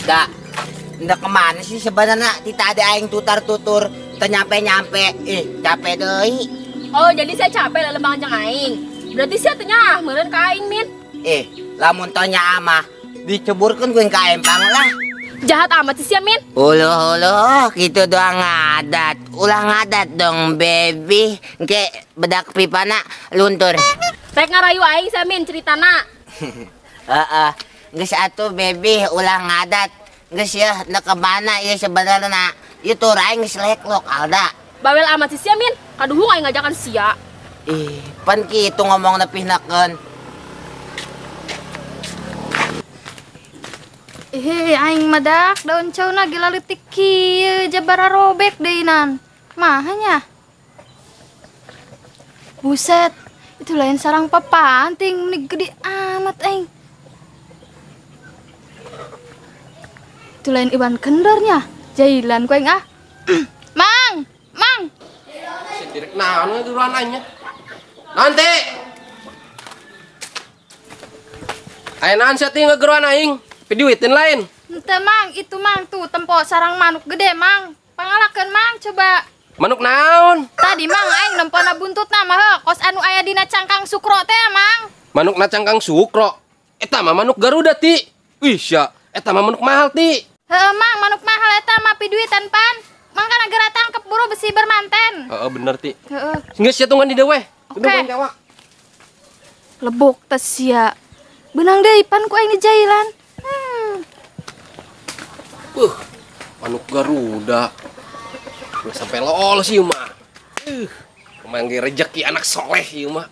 Dak, hendak kemana sih sebenarnya? Tidak ada aing tutar-tutur, ternyampe-nyampe. Capek deui. Oh, jadi saya capek lelembang jeung aing. Berarti sia teh nyaah meureun ka aing, Min. Lamun teu nyaah mah diceburkeun ku ka empang lah. Jahat amat sih sia, Min. Uluh, gitu doang ngadat. Ulah ngadat dong, baby. Engke bedak pipana luntur. Rek ngarayu aing sia, Min, ceritana. Heeh. Geus atuh baby, ulah ngadat. Geus ya, nek kemana ya sebenarnya? Ieu tur aing geus leklok Alda. Bawel amat sih sia, Min. Kaduhung aing ngajakan sia. Ih, pan kitu ngomong nepihnakeun. Aing madak daun cauna gila leutik kieu jabara robek deui nan. Mahanya. Buset, itu lain sarang papanting meni gede amat aing. Itu lain Iwan kendornya. Jailan ku aing ah. Mang, Mang. Sidirek naon geruan aingnya. Nanti. Aya naon sia teh ngegeruan aing? Piduitin lain. Henteu Mang, itu Mang tuh tempo sarang manuk gede Mang. Pangalakeun Mang coba. Manuk naon? Tadi Mang aing nempona buntutna mah heuh, kos anu aya dina cangkang sukro teh Mang. Manukna cangkang sukro. Eta mah manuk Garuda ti. Wih sia, eta mah manuk mahal ti. Heuh Mang, manuk mahal eta mah piduitan pan. Mang kan geura tangkep buru besi bermanten. Heeh bener ti. Heeh. Geus sia tungguan di dieu weh. Oke. Lebok teh sia. Beunang deui pan ku aing di jailan. Manuk Garuda. Udah sampai lool sih mah. Manggil rejeki anak soleh ieu mah.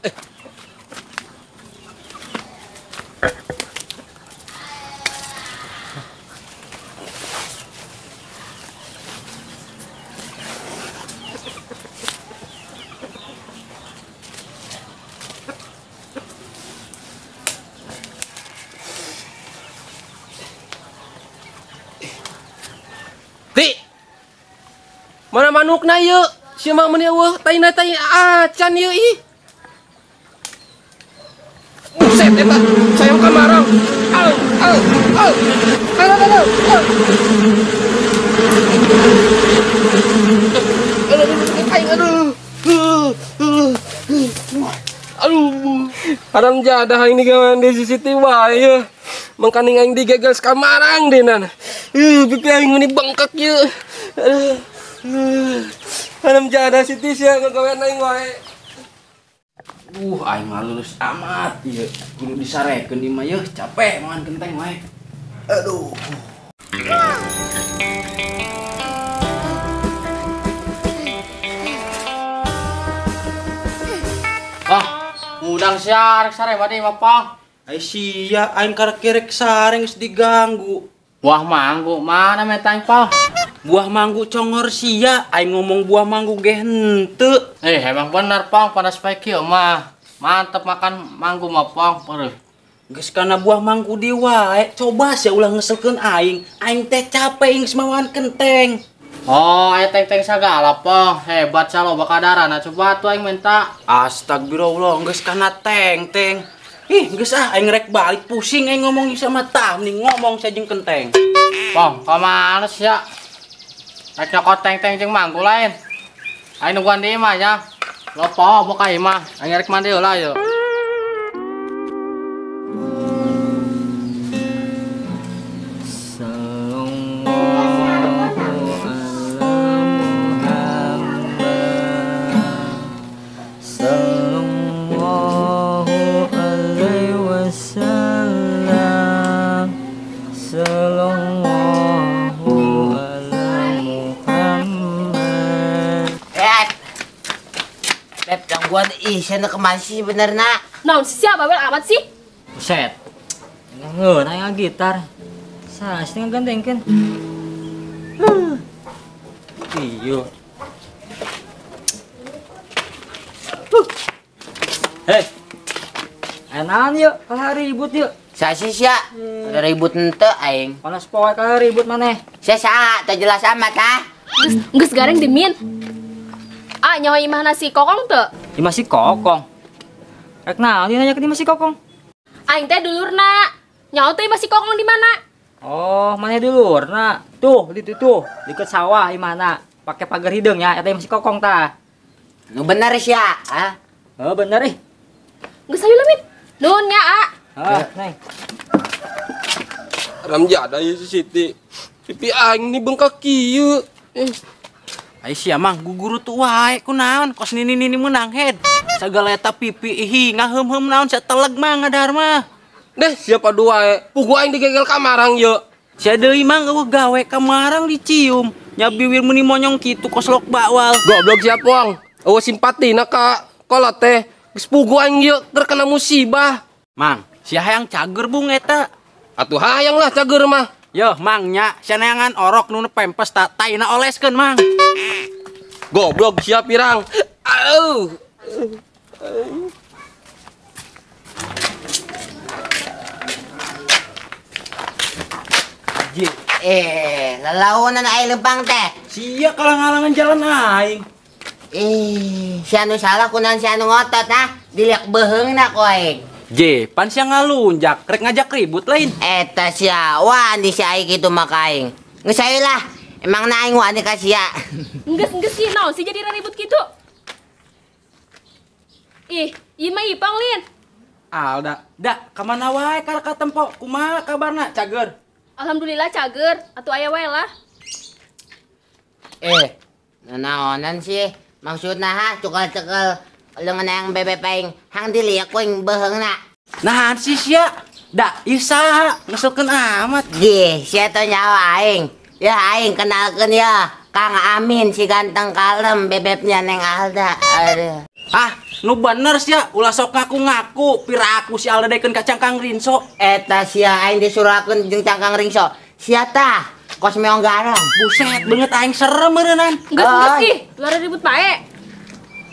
Ti. Mana manukna ieu? Sia mah meuni eueuh, taina tai acan ieu ih. Buset eta, sayang kamarang. Au, au, au. Aduh, aduh, aduh. Aduh, aduh. Aduh. Haram jadah aing digawean di CCTV wae ieu. Mangkaning aing digagal sakamarang denan. Pipi aing meuni bengkak ieu. Aduh. Haram jadah Siti sia ngagawean aing wae. Aing mah lulus amat ieu. Kudu disarekeun ieu mah yeuh, capek mangan kenteng wae. Aduh. Wah, ngudang sia rek sare bade mah pang. Ai sia aing karek rek sare geus diganggu. Buah manggu mana meta aing pang? Buah manggu congor sia, aing ngomong buah manggu ge henteu. Emang bener pang, panas pae kieu mah. Mantep makan manggu mah pang. Aduh. Geus kana buah manggu di wae, coba sia ulah ngeselkeun aing. Aing teh capek geus mawan kenteng. Oh, aya teng-teng sagala pang. Hebat sia loba kadarana, coba atuh aing minta. Astagfirullah, geus kana teng-teng. Ih, geus ah aing rek balik pusing aing ngomong sama tah, mending ngomong sia jeung kenteng. Pong, ka mana sia? Rek nyokot teng-teng jeung manggu lain. Aing nungguan di imah nya. Lopo boka imah, aing rek mandi heula yeuh. Gangguan ih, saya kemana sih bener nak? Naon sih siapa bawel amat sih? Buset. Ngeun aing gitar. Salah sih ngegantengkeun. Iya. Hei. Enakan yuk, kalah ribut yuk. Sasi sia, ada ribut ente aing. Panas poe kalah ribut maneh. Sia saha, teu jelas amat ah. Geus gareng dimin. Ah, nyawa imah nasi kokong teu? Imah si kokong. Rek naon dia nanya ke imah si kokong? Aing teh dulurna. Nyawa teh imah si kokong di mana? Oh, maneh dulurna. Tuh, di tuh, deket sawah imahna. Pake pagar hideung nya, eta masih kokong tah. Nu bener sia, ah? Heuh, bener ih. Geus hayu lah Min. Nuhun nya, A. Heuh, Neng. Ramjada ieu si Siti. Pipi aing ni bengkak kieu. Ai sia mah guguru tuh wae kunaon kos nini-nini meunang head. Sagala eta pipi ihi ngaheum-heum naon sia teleg mah ngadahar mah. Deh siapa dua pugu aing digegel kamarang ye. Sia deui mah eueuh gawe kamarang dicium. Nya biwir meuni monyong kitu kos lok bakwal. Goblok sia Pong. Eueuh simpati na ka kolot teh. Geus pugu aing ye terkena musibah. Mang, sia hayang cager bung eta. Atuh hayang lah cager mah. Yo, Mang nya sia neangan orok nu pempes ta taina oleskeun, Mang. Goblok sia pirang. Auh. Lalaunan aing lempang teh. Sia kalang-alangan jalan aing. Sia nu salah kunaon sia nu ngotot ah, diliak beheungna ku aing. J, pan sia ngalunjak, rek ngajak ribut lain. Eta sia, wani sia aing kitu mah ka aing. Geus ayo lah, emang na aing wani ka sia. Geus sih naon sih jadi ribut kitu? Ih, ieu mah Ipong Lin. Alda, da ka mana wae ka tempo? Kumaha kabarna, cager? Alhamdulillah cager, atuh aya wae lah. Nanaonan sih? Maksudna ha, cukal-cekal leungeun yang bebek aing hang diliak ku aing beheungna. Nahan sih sia? Da, ieu saha? Ngeselkeun amat. Gih, sia teh nyawa aing. Ya aing kenalkeun ya, Kang Amin si ganteng kalem bebeknya Neng Alda. Aduh. Ah, nu bener sia, ulah sok ngaku-ngaku, pira aku si Alda dekeun ka cangkang rinso. Eta sia aing disurakeun jeung cangkang ringso. Sia tah, kos meong garang. Buset, beungeut aing serem meureunnan. Geus ih, luar ribut bae.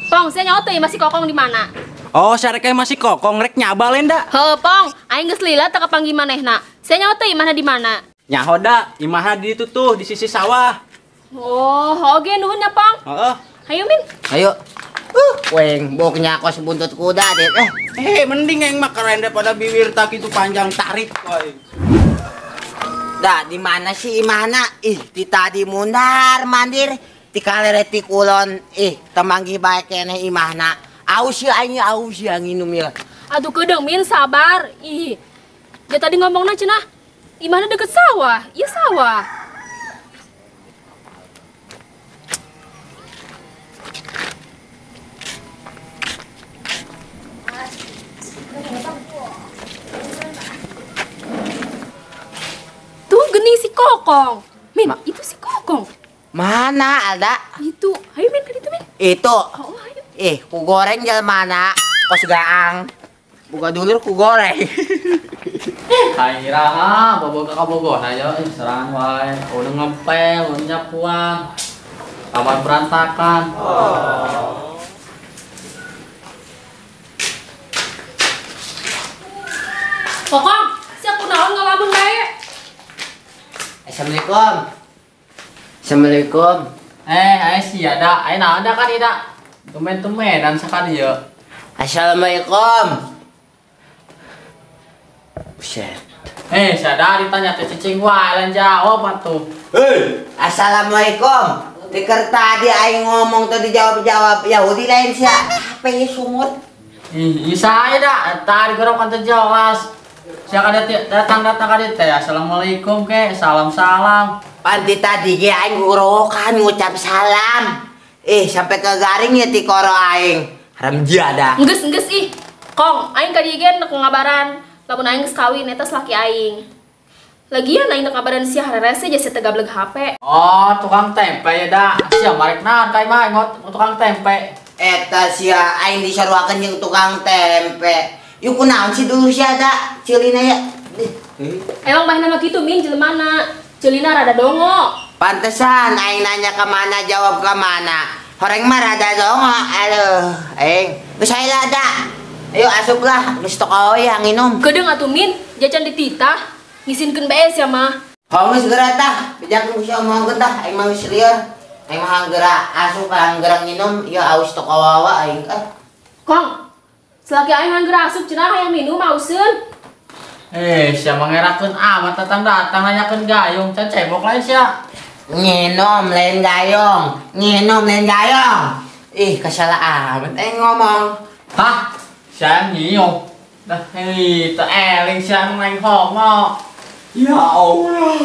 Pong, sia nyawa teh masih kokong di mana? Oh, sia rek masih kokong rek nyaba lain da. Heuh, Pong, aing geus lila teu kapanggih manehna. Sia nyawa teh imahna di mana? Nyaho da, imahna di ditu tuh di sisi sawah. Oh, oge nuhun nya, Pong. Heeh. Hayu Min. Hayu. Weng, boknya kos buntut kuda deh. Mending aing mah keren daripada biwir tak itu panjang tarik aing. Da, di mana sih imahna? Ih, di tadi mundar mandir, di kalereti kulon. Ih, temanggih bae keneh imahna. Aus ya aing, aus ya nginum ya. Aduh kedeung Min, sabar. Ih. Dia tadi ngomongna cenah, imahna deket sawah. Iya sawah. Tuh gening si Kokong. Min, itu si Kokong. Mana Alda? Itu. Ayo Min, ke itu Min. Itu. Oh, ayo. Ku goreng jelema kos gaang. Buka dulur ku goreng. Hai iraha, boboga ka bogona aya serangan wae. Udah ngepel, udah nyapuan. Kamar berantakan. Oh. Kokong, sia kunaon ngalamun bae? Assalamualaikum. Assalamualaikum. Ayo sia da, ayo naon da kan ida. Tumen-tumenan sakali ye. Assalamualaikum. Buset. Sia da ditanya teh cicing wae lain jawab atuh. Hei. Assalamualaikum. Diker tadi aing ngomong tadi dijawab-jawab Yahudi lain sia. Apa ieu sungut? Ih, saya da tadi gorokan teh jelas. Sia ka datang-datang ka dieu teh assalamualaikum ke, salam-salam. Panti tadi ge aing gorokan ngucap salam. Sampai ke garing ya ti koro aing. Haram jadah. Geus ih. Kong, aing ka dieu ge nek ngabaran lamun aing geus kawin eta laki aing. Lagian aing nek ngabaran sia harerese sia teu gableg HP. Oh, tukang tempe ya da. Sia marek naon ka imah ngot tukang tempe. Eta sia aing disaruakeun jeung tukang tempe. Yuk kunaon sih dulu sia da, ceulina ya. Emang bahna mah kitu Min jelemana. Ceulina rada dongo. Pantesan aing nanya ke mana jawab ke mana. Horeng mah rada dongo. Aduh, aing. Geus aya lah da. Ayo asup lah, geus toko yang nginum. Kedeung atuh Min, jajan dititah. Ngisinkeun bae sia mah. Hong geus geura tah, bejakeun ku sia omongkeun tah, aing mah geus lieur. Aing mah geura asup geura nginum, ieu aus toko wawa aing. Kong, selaki aing geura asup cenah hayang minum auseun. Sia mangerakeun amat datang-datang nanyakeun gayung, can cebok lain sia. Nginom lain gayung, nginom lain gayung. Ih, kesala amat ngomong. Hah? Sia nyium. Dah teu eling sia main homo. Ya Allah.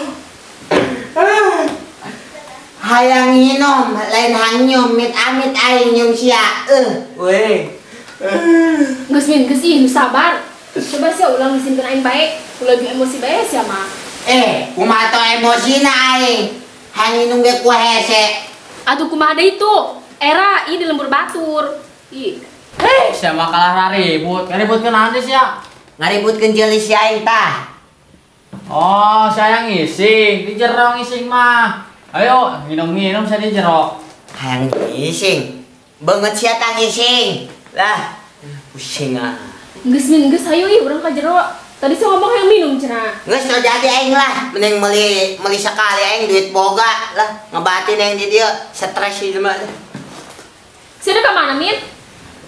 Hayang nginom lain hanyum mit-amit aing nyum sia. Weh. Geus min geus ih nu sabar. Coba sia ulang disimpen aing bae. Ulah jeung emosi bae sia mah. Kumaha teh emosina aing? Hayang nginum ge ku hese. Atuh kumaha deui tuh? Era ih di lembur batur. Ih. Sia mah kalah ribut. Ngaributkeun naon sia? Ngaributkeun jeuli si aing tah. Oh, saya ngising, di jero ngising mah. Ayo, nginum-nginum saya di jero. Hayang ngising. Banget sia tah ngising. Lah, pusing ah. Geus min geus hayu ih urang ka jero. Tadi sia ngomong hayang minum cenah. Geus teu jadi aing lah, mending meuli sakali aing duit boga lah, ngebatin aing di dieu, stres ieu mah. Sia ka mana min?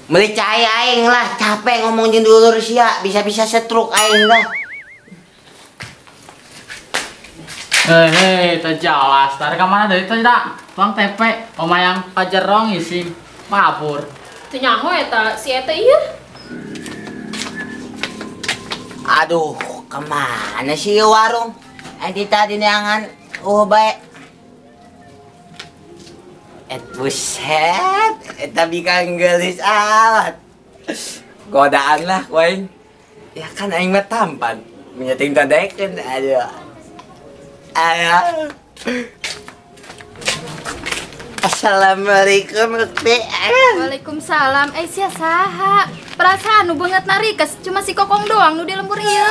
Meuli cai aing lah, capek ngomong jeung dulur sia, bisa-bisa stroke aing lah. Hei, teu jelas. Tarik ka mana deui teh da? Tuang tempe, omayang pajerong ising mabur. Teu nyaho eta si eta ieu. Aduh, kemana sih warung? Aing tadi neangan bae. Et buset, eta bikang geulis amat. Godaan lah ku aing. Ya kan aing mah tampan, menyeting tadekeun aduh. Ayo. Assalamualaikum Ukti. Waalaikumsalam. Sia saha? Perasaan nu beungeut narikes cuma si Kokong doang nu di lembur ieu.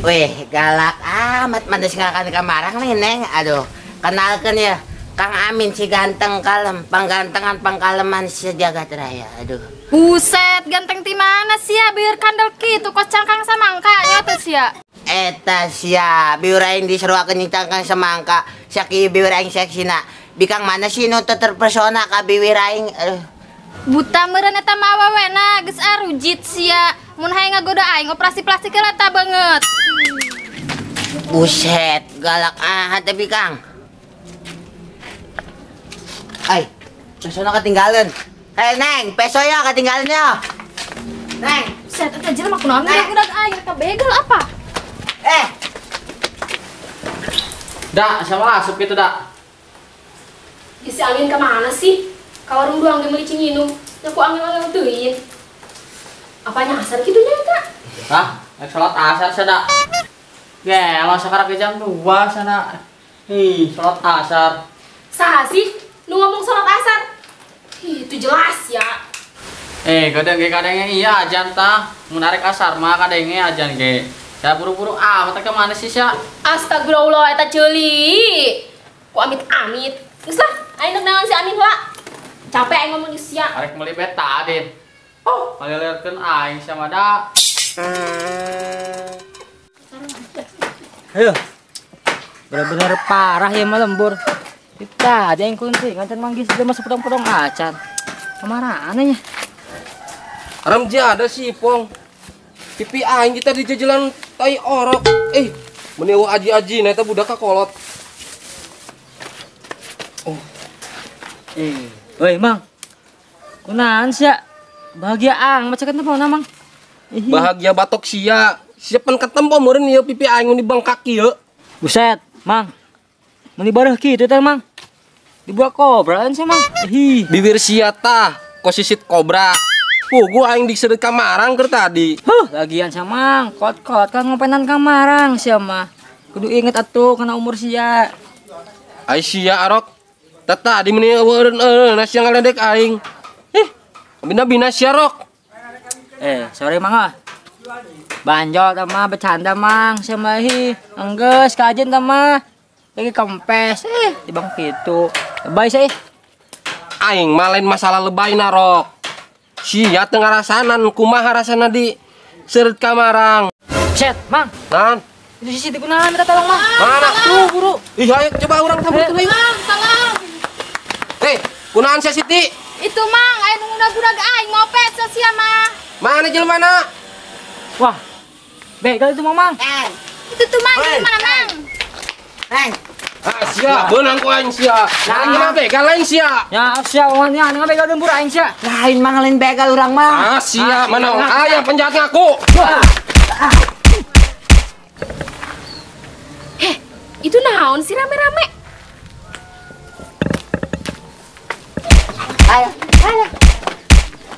Weh, galak amat mandes ngakan kamarang nih, Neng. Aduh, kenalkeun ya. Kang Amin si ganteng kalem, panggantengan pangkaleman sejagat raya. Aduh. Buset, ganteng ti mana sia bieur kandel kitu kos cangkang samangka nya teh sia. Eta sia, bieur aing diseruakeun jeung cangkang semangka, sakieu bieur aing seksina. Bikang mana sih nu teu terpesona ka biwir aing? Aduh. Buta meureun eta mah awewena geus arujit sia. Mun hayang ngagoda aing operasi plastik heula ta beungeut. Buset, galak amat teh bikang. Ai, pesona ketinggalan. Hei Neng, peso ya ketinggalan ya. Neng, buset eta jelema kunaon ngudag aing ka begal apa? Dak, sama asup gitu dak. Si Amin kemana sih? Ka warung doang ge meuli cinginum. Nya ku angel-angel teuing. Apa nyasar kitu nya eta? Hah? Rek salat asar sia dak. Gelo sakarek jam 2 sana. Ih, salat asar. Saha sih nu ngomong salat asar? Ih, itu jelas ya. Kadang ge kadangnya iya ajan tah. Mun arek asar mah kadangnya ajan ge. Saya buru-buru amat ke mana sih sia? Astagfirullah eta ceuli. Ku amit-amit. Geus lah, aing rek naon si Amin heula. Capek aing ngomong jeung sia. Arek meuli betadin. Oh, kalilirkeun aing sia mah da. Ayo. Bener-bener parah ya mah lembur. Kita ada yang kunci, ngancan manggis dia masuk potong-potong acan. Kemana anehnya? Ramji ada sih, Pong. Pipi aing kita di jajalan tai orok. Meni aji-aji na eta budak ka kolot. Oh. Woi, Mang. Kunaon sia? Bahagia ang maca ketemu na, Mang. Bahagia batok sia. Sia pan ketempo meureun ieu pipi aing mun dibengkak ieu. Buset, Mang. Meni bareuh kitu teh, Mang. Dibuat kobra sih, Mang. Ih, bibir sia tah kosisit kobra. Pugu aing diseureuh kamarang keur tadi. Huh, lagian sia, Mang. Kot-kot kan ngompenan kamarang sia mah. Kudu inget atuh kana umur sia. Ai sia arok. Tata di meni eureun sia ngaledek aing. Ih, bina-bina sia rok. Sorry Mang ah. Banjol tah mah bercanda Mang sia mah hi. Enggeus kajen tah mah. Lagi kempes tibang kitu. Lebay sih. Aing mah lain masalah lebay na rok. Sia teu ngarasanan kumaha rasana di seureut kamarang. Set, Mang. Naon? Itu sisi dikunaon minta tolong, Mang. Mana? Tuh, buru. Ih, ayo coba urang taburkeun ayo. Mang, tolong. Kunaon sia Siti? Itu Mang, aya nu ngudag-ngudag aing mau peso sia mah. Mana jelema na? Wah. Begal itu Mamang. Itu tuh Mang, di mana Mang? Neng. Ah sia, beunang ku aing sia. Lain mah begal lain sia. Ya sia Mang nya, ngan begal dembur aing sia. Lain Mang lain begal urang mah. Ah sia, mana aya penjahat ngaku. Heh, itu naon sih rame-rame? Ayo, ayo.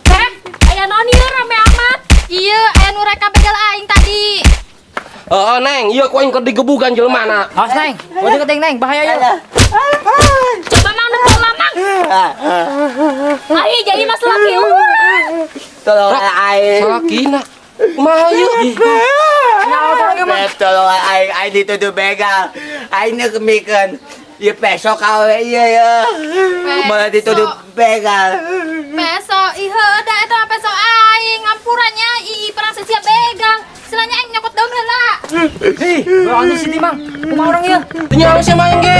Heh, aya naon ieu rame amat? Iya, aya nu rek begal aing tadi. Heeh, Neng, ieu ku aing keur digebugan jelema na. Awas, Neng. Gua deket Neng, bahaya ieu. Coba Mang depok lah, Mang. Ahi jadi mas laki urang. Tolong aing. Salakina. Kumaha ieu? Tolong aing, aing dituduh begal. Aing neuk mikeun. Ieu peso kawe ieu ya. Malah dituduh begal. Peso, ih da eta mah peso aing. Ampurannya ih perang sia begal. Silanya aing nyokot daun heula. Ih, urang di sini, Mang. Kumaha urang ieu? Teu nyaho sia mah aing ge.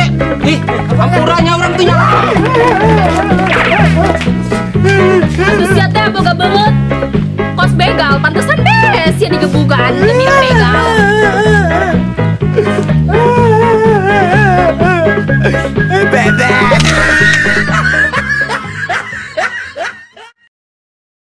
Ih, ampurannya urang teu nyaho. Aduh sia teh boga beungeut. Kos begal, pantesan deh sia digebugan demi begal.